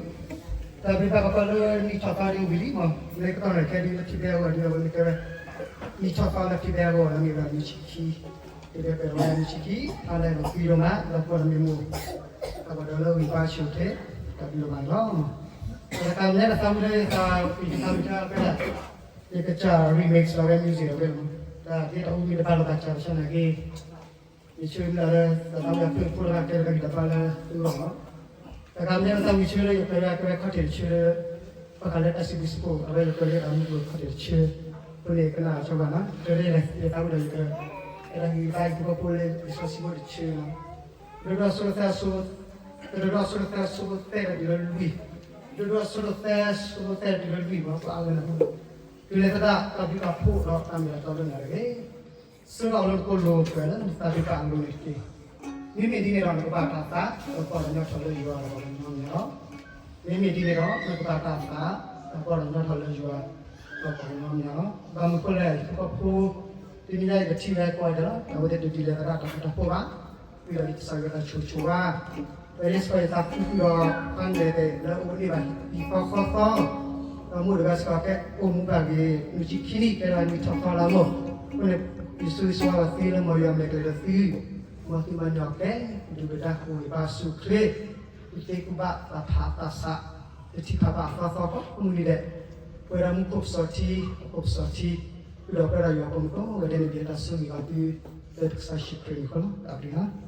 တၢ်ဘျုးဘၣ်ပှၤလၢနံၣ်ထီၣ်သီဒ်ဝံၤလံမး, လၢကတီၢ်န့ၣ်ခဲဒ်လၢထံၣ်ဘၣ်အဂီၢ်ဒ်အဝဲမ့ၢ်တဲဝဲ, နံၣ်ထီၣ်သီလၢထံၣ်ဘၣ်အဂီၢ်လၢမ့ၢ်ဝဲဒၣ်နံၣ်ဆံခံ, တၢ်ဘျုးဘၣ်ပှၤလၢနံၣ်ဆံခံ, ဖးလဲၢ်လီၤကွံဒိၣ်မး လၢပှၤလၢမ့ၢ်မိၢ်, တၢ်ဘၣ်ဒီးလၢဝံၤဘါဆိၣ်ထဲ, တၢ်ဘျုးဘၣ်န့ၣ်လီၤ. တၢ်တခါမ့ၢ်တသးဝံၣ်လၢယသးဝံၣ်တသးဝံၣ်တၢ်ဖဲဒၣ် ယကစၢ် remix လီၤဝဲ music လီၤဝဲလီၤ. တၢ်ဒ်တၢ်အိၣ်မ့ၢ်တဘၣ်လီၤဘၣ်စၢ်ကဆၢနာ်က့, ယဆၢမုၢ်လၢ်လၢ သးဝံၣ်အဖျၢၣ်ဖိတဂၤကဲလၢတၢ်ဂံၢ်တၢ်ဘါလၢသုဂီၢ်လီၤ. တၢ်ခါမ့ၢ်တသးဝံၣ်ဆၢလၢယကဲဝဲကဲဝဲခီၣ်ထံးတဆၢလၢ ဘၣ်ဃးလၢတၢ်စံးဘျုးစံးဖှိၣ် အဝဲယကဲလၢတၢ်မူခိၣ်ခီၣ်ထံးတဆၢ, အဃိန့ၣ်ကနၣ်ဆိဘၣ်နီၤ, တဲလၢယသးဝံၣ်ဒီးယက အဲၣ်ဒိးဟ့ၣ်ဂံၢ်ဘါယဖိဖိလၢ လံာ်စီဆှံဖိတဆၢလီၤ. ဒိၣ်ဒိၣ်စိတၢ်သဲ, ဒိၣ်ဒိၣ်စိတၢ်သဲ စိဖိသဲဒီးတုၤလၢလွံၢ်, ဒိၣ်ဒိၣ်စိတၢ်သဲ စိဖိသဲဒီးတုၤလၢလွံၢ် ပှၤအါဂၤန့ၣ်, တုၤလၢသဒၣ်တၢ်ဘျုးတၢ်ဖှိၣ်ဒီးတၢ်မ့ၢ်တၢ်တီလၢနၤတဂ့ၤ. ဆှၢလီၤလၢနကိၣ်လိၤပှဲၤလၢနသးဒုးတၢ်အလိၤန့ၣ်တက့ၢ်. မ့မ့ၢ်ဒ်န့ၣ်ဒီးနကဘၣ်တၢ်သး ဒီးပီၢ်ဒီးညီထီၣ်လၢယွၤဒီးပှၤကညီမ့ၢ်လီၤ. မ့မ့ၢ်ဒ်န့ၣ်ဒီးနကဘၣ်တၢ်သး ဒီးပီၢ်ဒီးညီထီၣ်လၢယွၤ ဒီးပှၤကညီမ့ၢ်လီၤ. ဘၣ်မနုၤဃိလဲၣ် ယဖိဃီဖိ တနံၤညါအံၤကထံၣ်ဝဲကိးဂၤဒဲးလီၤ, အဝဲသ့ၣ်ဒုးဒ်လဲၣ်သဒၣ်တၢ်ဃူတၢ်ဖိးဘၣ်, ဝံၤဒီးယကစၢ်ယွၤတၢ်ဆိၣ်ဆိၣ်ဝါ ဒီးယစ့ၢ်ကီးယသးခုဃုာ်ဒီး ဖါန့ၣ်သ့ၣ်လၢအအိၣ်န့ၢ်ဘၣ် ဟံၣ်သီဃီသီ, ဒီးမိၢ်တဂၤစ့ၢ်ကီးကဲအိၣ်မူဘၣ်ဂ့ၤ နွံဆံခံနံၣ် ကဲဒၣ်နံၣ်ထီၣ်သီလၢအဂီၢ်, အဃိန့ၣ် ယဆိၣ်ဂ့ၤဆိၣ်ဝါဘၣ်သုလၢမ်ယွၤမဲာ်ကျဲၤဒီးသု, မ်သုမၤညီၣ်ကျဲ ဒုၣ်ဒါဟူးဂ့ၤဘါဆူၣ်ချ့, သုသ့ကူၣ်ဘၣ်သးဖးသးဆး, သုထံၣ်ဖးဘၣ်အသီသီကိးမုၢ်နံၤဒဲး, ပဝဲဒၣ်မူခိၣ်ပစီၤထံ, အခိၣ်ပစီၤထံ, ဃုာ်ဒီးပဝဲဒၣ်ယွၤကိးမုၢ်ကိးဂၤဒဲးန့ၣ် ဒ်တၢ်ဆိၣ်ဂ့ၤဘၣ်သု လၢကစၢ်ယ့ၣ်ၡူးခရံာ်အမံၤအဃိလီၤ. တၢ်ဘျုးလီၤ.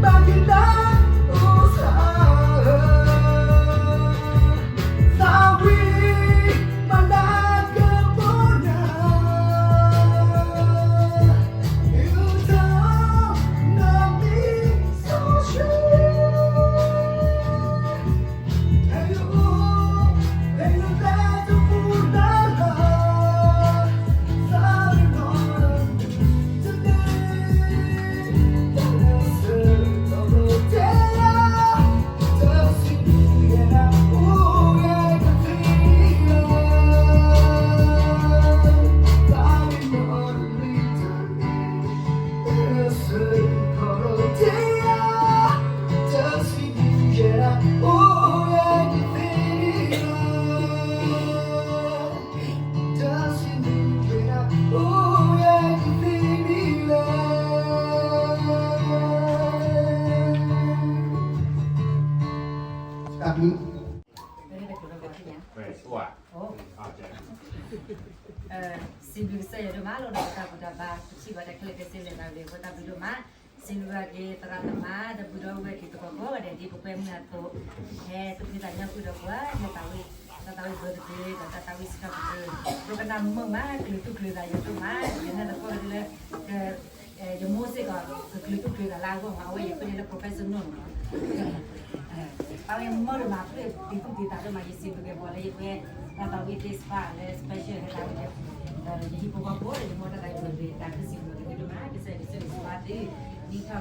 တၢ်ဘျုး စံးဘျုးကစၢ်ယွၤဒိၣ်မးလီၤ. ဒီးတၢ်ဘူၣ်တၢ်ဘါ ပထံၣ်ဘၣ်တၢ်ခဲလၢာ်ခဲဆ့လၢတၢ်ဂ့ၢ်အဃိ တၢ်ဘျုးဒိၣ်မး. စံးဘျုးဘၣ်က့ၤသရၣ်သမါ ဒီးပုၢ်ဒီဝဲၢ်တံၤသကိးကိးဂၤဒဲး ဒ်ပကွဲမုာ်အသိး ဟဲသူၣ်ဖှံသးညီဃုာ်ဒီးပှၤ လၢတၢ်ဝံ တၢ်သးဝံၣ် birthday ဒီးတၢ်သးဝံၣ်စံးထီၣ်ပတြၢၤ ပကနၣ်မုာ်မး ကလုာ်သူၣ်ကလုာ်သးယိာ်ဒိၣ်မး ယနာ်သကိးဒ်လၢ ယမိၢ်စ့ၢ်ကီး ကကလုာ်သူၣ်ကလုာ်သးလၢအဂီၢ်မး အဝဲယဃုန့ၢ်လၢ professional န့ၣ်လီၤ. အဝဲမုာ်ဒိၣ်မး ဖျၢၣ်တံၤသူၣ်တံၤသးဒိၣ်မး ယစံးဘျုးက့ၤပှၤလၢယကွဲ တၢ်သးဝံၣ်သ့ၣ်တဖၣ်လၢ special ဟဲသးဝံၣ် ဒီးယဟံၣ်ဖိဃီဖိဒီးယမိၢ်တၢ်သးဝံၣ် တၢ်ကစံးဘျုးက့ၤဒိၣ်မး ကစၢ်ယွၤကဆိၣ်ဂ့ၤဆိၣ်ဝါသု နံၣ်ထီၣ်သီ က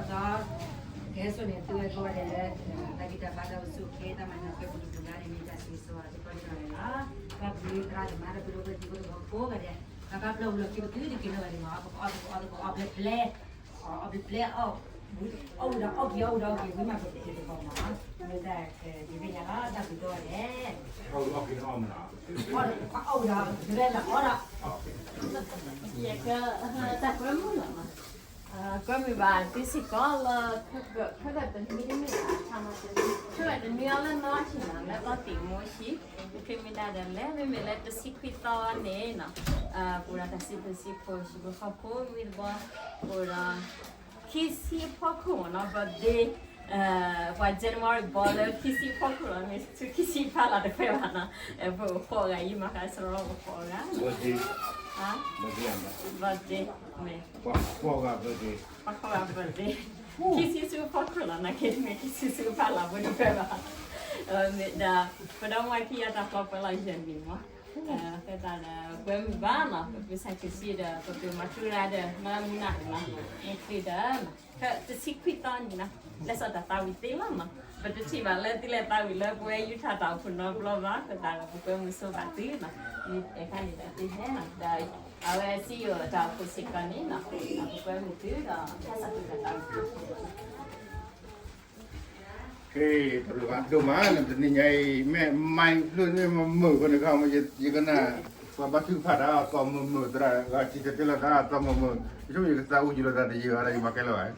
ဟဲစိာ်န့ၢ်သုဝဲကိးဂၤဒဲးလၢ တၢ်ဂံၢ်တၢ်ဘါတၢ်အိၣ်ဆူၣ်အိၣ်ချ့ တၢ်မၤနၢၤပှဲၤပူၤဒိၣ်ပူၤဒါန့ၣ် မ့ၢ်တၢ်ဆိၣ်ဂ့ၤဆိၣ်ဝါသုကိးဒံးလီၤ. ဘၣ်ဘျုးသရၣ်သမါဒီးပုၢ်ဒီဝဲၢ်တံၤသကိးကိးဂၤဒဲး ဘၣ်ဘၣ်ပျၢ်ဝံၤလီၢ်ခံပသုတက့ၤလၢၤဘၣ်န့ၣ်မး ပကအီၣ်သကိးအီသကိးအီၣ်ဘျဲၣ်ဘျဲၣ် အီၣ်ဘျဲၣ်ဘျဲၣ် အီၣ်ဝံၤဒီးအီၣ်က့ၤ အီၣ်ဝံၤဒီးအီၣ်က့ၤ ဝံၤမးကက့ၤသကိးမး မ့ၢ်တၢ်ယသ့ၣ်ညါလီၤ တၢ်ဘျုးဒိၣ်ဝဲဒဲး အီၣ်ဝံၤဒီးအီၣ်က့ၤ တရဲလၢအီၣ်ဒီး ယက တၢ်ကွဲမုာ်လီၤမး ကွဲမုာ်ဘၣ်သုစ့ၢ်ကီးလၢ ခဲကတနွံတမ့ၢ်ဘၣ် ခဲကတနွံအီၤလၢနီၢ်ဆံးနီၤ လၢသီသံးမူဆံ မ့မ့ၢ်ဒၣ်ဒီးလဲၣ် မ့မ့ၢ်လၢတဆံခွံသီန့ၣ်နီၤ ပအိၣ်ဒီးတၢ်စံးဘျုးစံးဖှိၣ် ဟံၣ်ဖိဃီဖိဝံၤတဘျီ ပအိၣ်ဒီး ခံဆံအဖီခိၣ်မ့ၢ်နီၤ birthday ပှၤ January ဘီလၢခံဆံအဖီခိၣ်လီၤ မ့ၢ်ဆူခံဆံဖးလီၤတဖဲဘၣ်နီၤ ပအိၣ်ဃိးဂၤ ယမၤဃါစရီပဃိးဂၤ birthday မ့ၢ် ပှၤဃိးဂၤ birthday ခံဆံဆူအဖီခိၣ်လီၤ နာ်က့မ့ၢ်ခံဆံဆူအဖးလီၤ ပတဖဲဘၣ် ဒီး ပဒီမါခံဂၤတၢ်ဖျီပှဲၤလီၤယဲၢ်နံၣ်မး ဃဲသးဒီး ကွဲမုာ်ဘၣ်နီၤ ပပၢဆါခ့ဆံဒီး ပပၢမၤထူရၤဒီး မၤမူနၢ်န့ၣ်လီၤ မ့ၢ်ဃ့ဒီး တဆံခွံသီန့ၣ်နီၤ လၢစီၤတၢ်သးဝံၣ်သ့လီၤနီၤ ပတထံၣ်ဘၣ်လၢသုလဲၤသးဝံၣ်လၢပဝဲယူထၣ်တၢ်အိၣ်ဖှိၣ်နီတဘျီဘၣ် ဃဲသးဒီး ပကွဲမုာ်ဆိဘၣ်သုနီၤ မ့ၢ်အခါန့ၣ်ဒီးသုဟဲနီၤ ဒီးအဝဲစံယိၣ်တၢ်အိၣ်ဖှိၣ်စ့ၢ်ကီးန့ၣ်နီၤ ပကွဲမုာ်သုဒီး ဟဲစးသုတၢ်သးဝံၣ် ဟ့ၣ် တၢ်ဘျုးဘၣ်ဒိၣ်မး တနံၤညါအံၤ မ့ၢ်မၤဖျိန့ၢ်မၤမုာ်ဃိန့ၣ်ခါ ယကနၣ် ပှၤဘါထုကဖၣ်တၢ်အသီမုာ်မုာ်သရၣ် ဂၤစံၣ်တဲၤတဲလီၤတၢ်အသီမုာ်မုာ် ယဆိကမိၣ်ယကသးဝံၣ်ယလီၤတၢ်တယံာ်ဘၣ်ဒီး ယမၤကဲလၢၤဘၣ်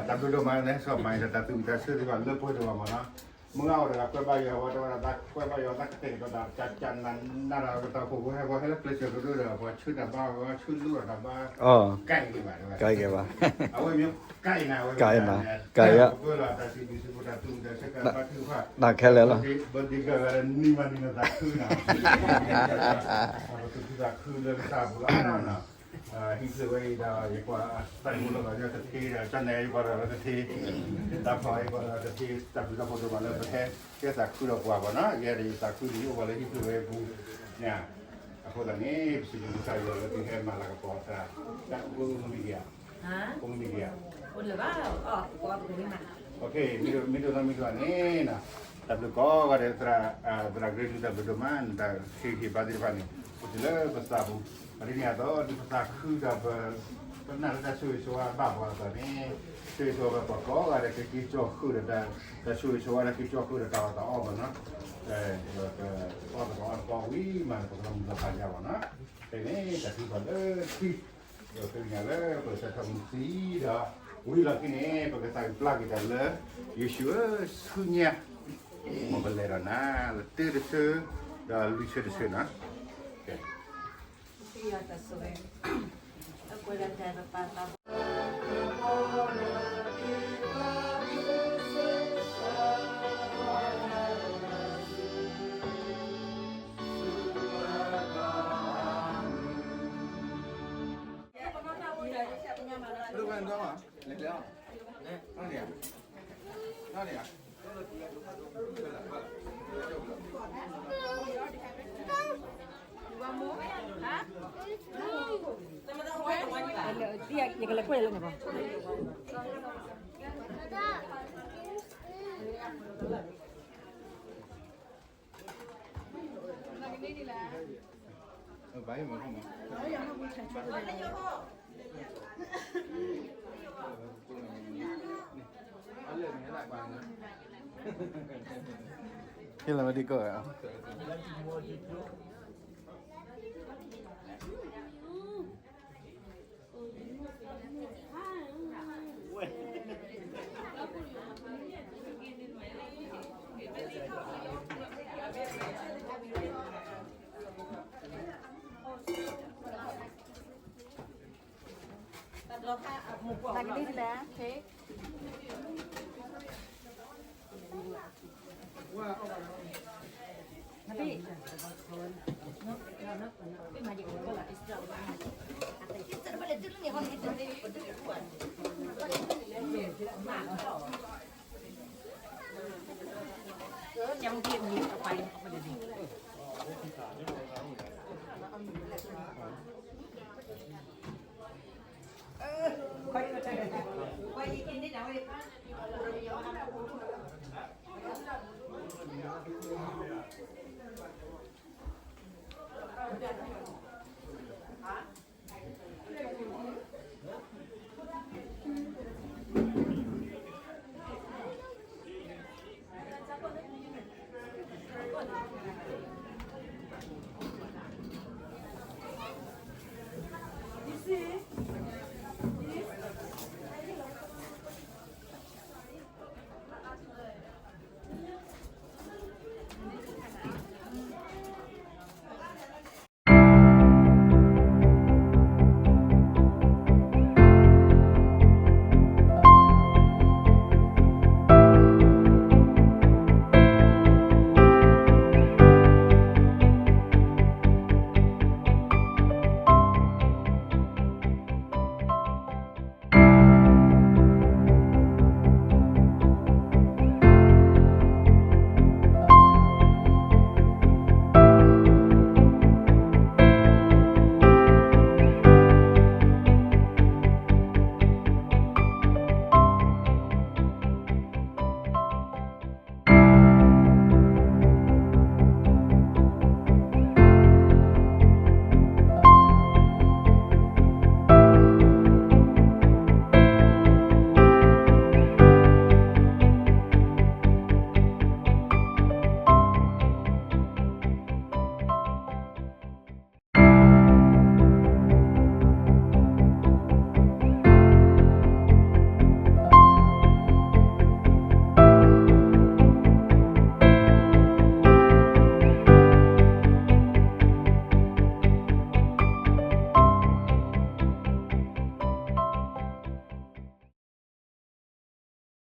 တၢ်ဘျုးဒိၣ်မး လၢစီၤမၤအံၤဒီး တၢ်သူၣ်ဝံၣ်တၢ်ဆၢသ့ၣ်တဖၣ်လၢပှဲၤဒိၣ်မးမးနီၤ မုၢ်ဂၤအိၣ်ဒီးကွဲးဘၣ်ယွၤ ဝဲတဝဲဒၣ်ကွဲးဘၣ်ယွၤ တၢ်ကတဲာ်ကတီၤတၢ် ကၢ်ကၢ်နးနးဒီး ပတၢ်အိၣ်ဖှိၣ်ဖိဟဲ ပှၤဟဲလၢကျဲးစၢးကရၢဒီး ပှၤဆၢတၢ်ဘါ ပှၤဆၢလိၣ်ဒီးတၢ်ဘါ ကဲကဲဘၣ် ကဲကဲဘၣ် အဝဲမ့ၢ်ကဲအံၤနၤ အဝဲကဲအံၤနၤ ကဲအံၤ ပှၤပၢလီၤတၢ်စံးဘျုးစံးဖှိၣ်တၢ်သူၣ်ဝံၣ်တၢ်ဆၢကဘါထုကဖၣ် တၢ်ခဲလၢာ်လီၤ ဘၣ်ဒ့ကဲဝဲဒၣ်နံၤမးနံၤလၢသးခုနီၤ ပသူၣ်ခုသးခုလၢကစၢ်ပူၤလီၤနီၤ ဟံၣ်ဖျၢၣ်ဝဲအံၤဒီး ယကွၢ်တၢ်မူလီၤသးညီတထ့ဒီး တၢ်နဲၣ်ယကွၢ်ဒီးတထ့ တၢ်ဖီၣ်ယကွၢ်ဒီးတထ့ တၢ်ဘျုးတၢ်ဖှိၣ်ဒိၣ်မးလၢပဟဲ ကဲသးခုဒီးပှၤဘၣ်နီၤ ယဲဒၣ်ယသးခုလံ ယအိၣ်ပှၤလၢဟံၣ်ဖျၢၣ်ဝဲအပူၤန့ၣ် အဃိသတးန့ၣ် ပစံးဘျုးကစၢ်ယွၤလၢသုဟဲမၤလၤကပီၤသး တၢ်အိၣ်မူမံၤဒံးဧါ အိၣ်မံၤဒံးဧါ မ့ၢ်ဒိၣ်နီၢ်မ့ၢ်ဒိၣ်န့ၣ် တၢ်ဘျုးကိးဂၤဒဲး သရၣ် သရၣ်ကရ့ၣ်ဒု တၢ်ဘျုးဒိၣ်မး တၢ်ဟ့ၣ်ဂံၢ်ဟ့ၣ်ဘါသ့ၣ်တဖၣ်န့ၣ် အိၣ်တုၤလၢပသးပူၤ ပဒ်န့ၣ်အသိး ဒ်ပသးခုဒီးပ ပနာ်လၢတၢ်ဆိၣ်ဂ့ၤဆိၣ်ဝါဘၣ်ပှၤအသိးန့ၣ် ဆိၣ်ဂ့ၤဆိၣ်ဝါပှၤကိးဂၤဒဲး ကက့ၤကၠီဃုာ်ဒီးတၢ် တၢ်ဆိၣ်ဂ့ၤဆိၣ်ဝါဒီးက့ၤကၠီဃုာ်ဒီးတၢ်အီၣ်တၢ်အီဘၣ်နီၤ ပကအီၣ်တၢ်အီၣ်တၢ်အီဝံၤမး ပကလီၤမုၢ်လီၤဖးယါဘၣ်နီၤ ဖဲန့ၣ် တၢ်ထုကဖၣ်လၢခံ ဒီးဃ့ကညးလၢပကစးထီၣ်မုၢ်သံဒီး ဝံၤလီၢ်ခံန့ၣ် ပကသးပျၢ်က့ၤတၢ်လၢ ယ့ၣ်ၡူးဧၢ ဆူညါ မ်ပလဲၤဒီးနၤ လၢတၢ်တဆၢ ဒီးလွံၢ်ဆၢတဆၢနီၤ ကဲ တၢ်ဆိၣ်ဂ့ၤ လၢပဝဲဒၣ်တၢ်ပပၢ်သးဘိ ယကလဲၤကွၢ်လၢန့ၣ်ဘၣ်. ဟ့ၣ်လီၤဝဲဒ်ကီၢ်ဧါ.